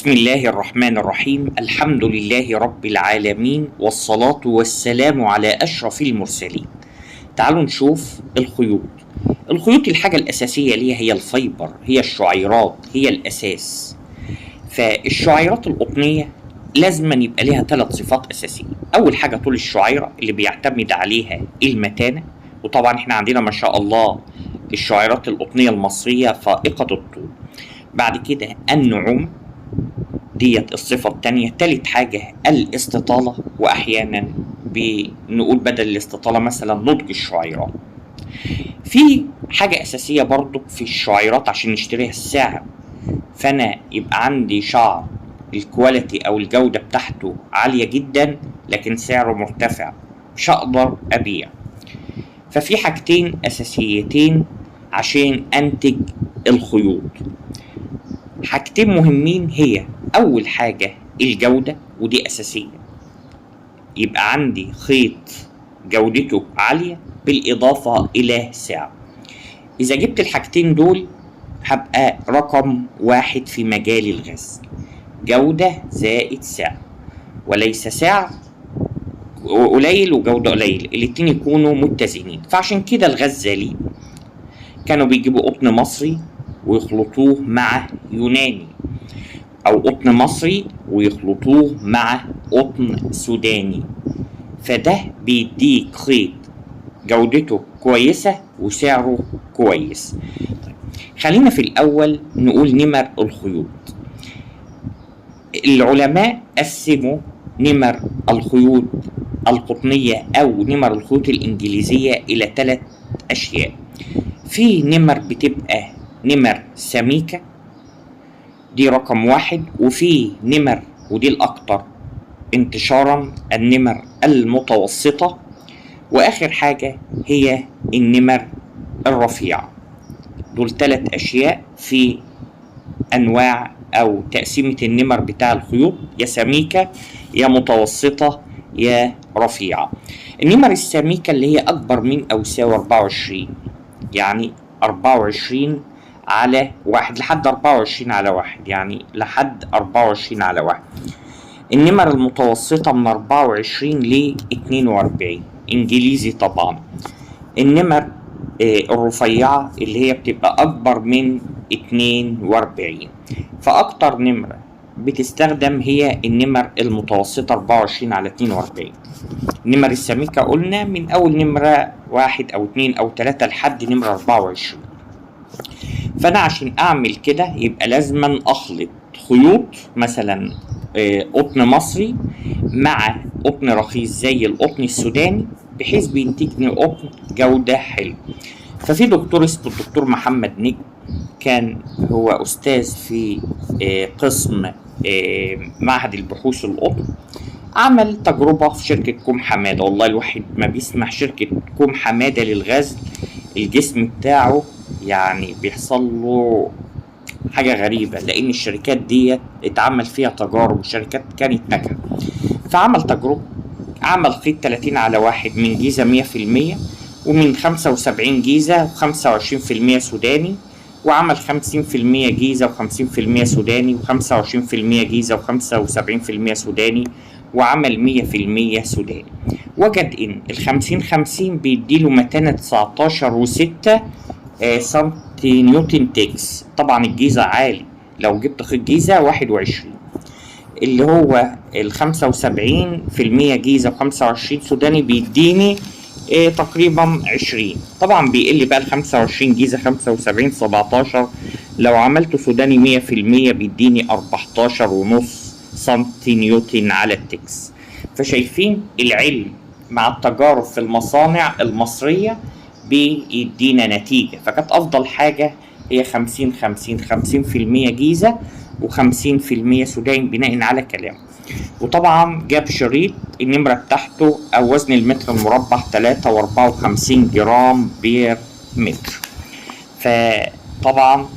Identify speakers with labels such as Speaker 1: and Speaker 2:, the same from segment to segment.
Speaker 1: بسم الله الرحمن الرحيم. الحمد لله رب العالمين، والصلاة والسلام على أشرف المرسلين. تعالوا نشوف الخيوط. الخيوط الحاجة الأساسية ليها هي ال fiber، هي الشعيرات، هي الأساس. فالشعيرات القطنية لازما يبقى ليها 3 صفات أساسية. أول حاجة طول الشعيرة اللي بيعتمد عليها المتانة، وطبعا احنا عندنا ما شاء الله الشعيرات القطنية المصرية فائقة الطول. بعد كده النعومة، ديت الصفة التانية. تالت حاجة الاستطالة، وأحيانا بنقول بدل الاستطالة مثلا نضج الشعيرات. في حاجة أساسية برضو في الشعيرات عشان نشتريها، السعر. فأنا يبقى عندي شعر ال quality أو الجودة بتاعته عالية جدا لكن سعره مرتفع، مش هقدر أبيع. ففي حاجتين أساسيتين عشان أنتج الخيوط، حاجتين مهمين. هي أول حاجة الجودة، ودي أساسية، يبقى عندي خيط جودته عالية بالإضافة إلى سعر. إذا جبت الحاجتين دول هبقى رقم 1 في مجال الغزل، جودة زائد سعر، وليس سعر قليل وجودة قليل، الاتنين يكونوا متزنين. فعشان كده الغزالين كانوا بيجيبوا قطن مصري ويخلطوه مع يوناني، أو قطن مصري ويخلطوه مع قطن سوداني، فده بيديك خيط جودته كويسة وسعره كويس. طيب خلينا في الأول نقول نمر الخيوط. العلماء قسموا نمر الخيوط القطنية أو نمر الخيوط الإنجليزية إلى 3 أشياء. في نمر بتبقى نمر سميكة، دي رقم 1، وفي نمر ودي الأكتر انتشارا النمر المتوسطة، وآخر حاجة هي النمر الرفيعة. دول 3 أشياء في أنواع أو تقسيمة النمر بتاع الخيوط، يا سميكة يا متوسطة يا رفيعة. النمر السميكة اللي هي أكبر من أو يساوي 24، يعني 24 على 1 لحد 24 على 1، يعني لحد 24 على 1. النمر المتوسطة من 24 ل 42 إنجليزي طبعا. النمر الرفيعة اللي هي بتبقى أكبر من 42. فأكتر نمرة بتستخدم هي النمر المتوسطة 24 على 42. النمر السميكة قلنا من أول نمرة 1 أو 2 أو 3 لحد نمرة 24. فأنا عشان أعمل كده يبقى لازما أخلط خيوط مثلا قطن مصري مع قطن رخيص زي القطن السوداني، بحيث بينتجني قطن جودة حلو. ففي دكتور اسمه الدكتور محمد نجم، كان هو أستاذ في قسم معهد البحوث القطن، عمل تجربة في شركة كوم حمادة. والله الواحد ما بيسمع شركة كوم حمادة للغزل الجسم بتاعه يعني بيحصل له حاجة غريبة، لأن الشركات دي اتعمل فيها تجارب وشركات كانت ناجحة. فعمل تجربة، عمل خيط 30 على 1 من جيزة 100%، ومن 75 جيزة و25% سوداني، وعمل 50% جيزة و50% سوداني، و25% جيزة و75% سوداني، وعمل 100% سوداني. وجد إن 50-50 بيديله متانة 19.6 سنتي نيوتن tex. طبعا الجيزة عالي، لو جبت خيط جيزة 21، اللي هو 75% جيزة و25 سوداني بيديني تقريبا 20. طبعا بيقل بقى 25 جيزة 75 17، لو عملته سوداني 100% بيديني 14.5 سنتي نيوتن على ال tex. فشايفين العلم مع التجارب في المصانع المصرية بيدينا نتيجة. فكانت أفضل حاجة هي 50-50، 50% جيزة و50% سوداني بناء على كلامه. وطبعا جاب شريط النمرة بتاعته أو وزن المتر المربع 3.54 جرام per متر. فطبعا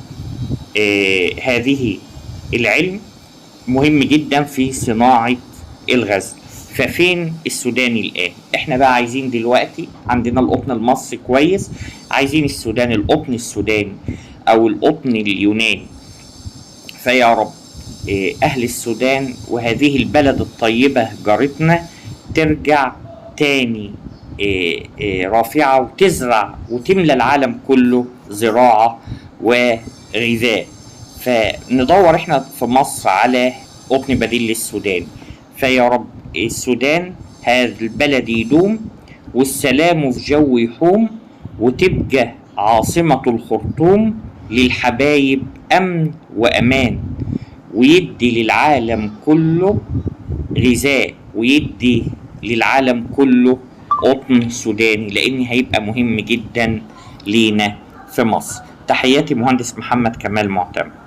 Speaker 1: هذه العلم مهم جدا في صناعة الغزل. ففين السوداني الآن؟ احنا بقى عايزين دلوقتي عندنا القطن المصري كويس، عايزين السوداني، القطن السوداني أو القطن اليوناني. فيا رب أهل السودان وهذه البلد الطيبة جارتنا ترجع تاني رافعة وتزرع وتملى العالم كله زراعة وغذاء. فندور احنا في مصر على قطن بديل للسودان. فيا رب السودان هذا البلد يدوم، والسلام في جو يحوم، وتبقى عاصمة الخرطوم للحبايب أمن وأمان، ويدي للعالم كله غذاء، ويدي للعالم كله قطن سوداني، لأن هيبقى مهم جدا لينا في مصر. تحياتي مهندس محمد كمال معتمد.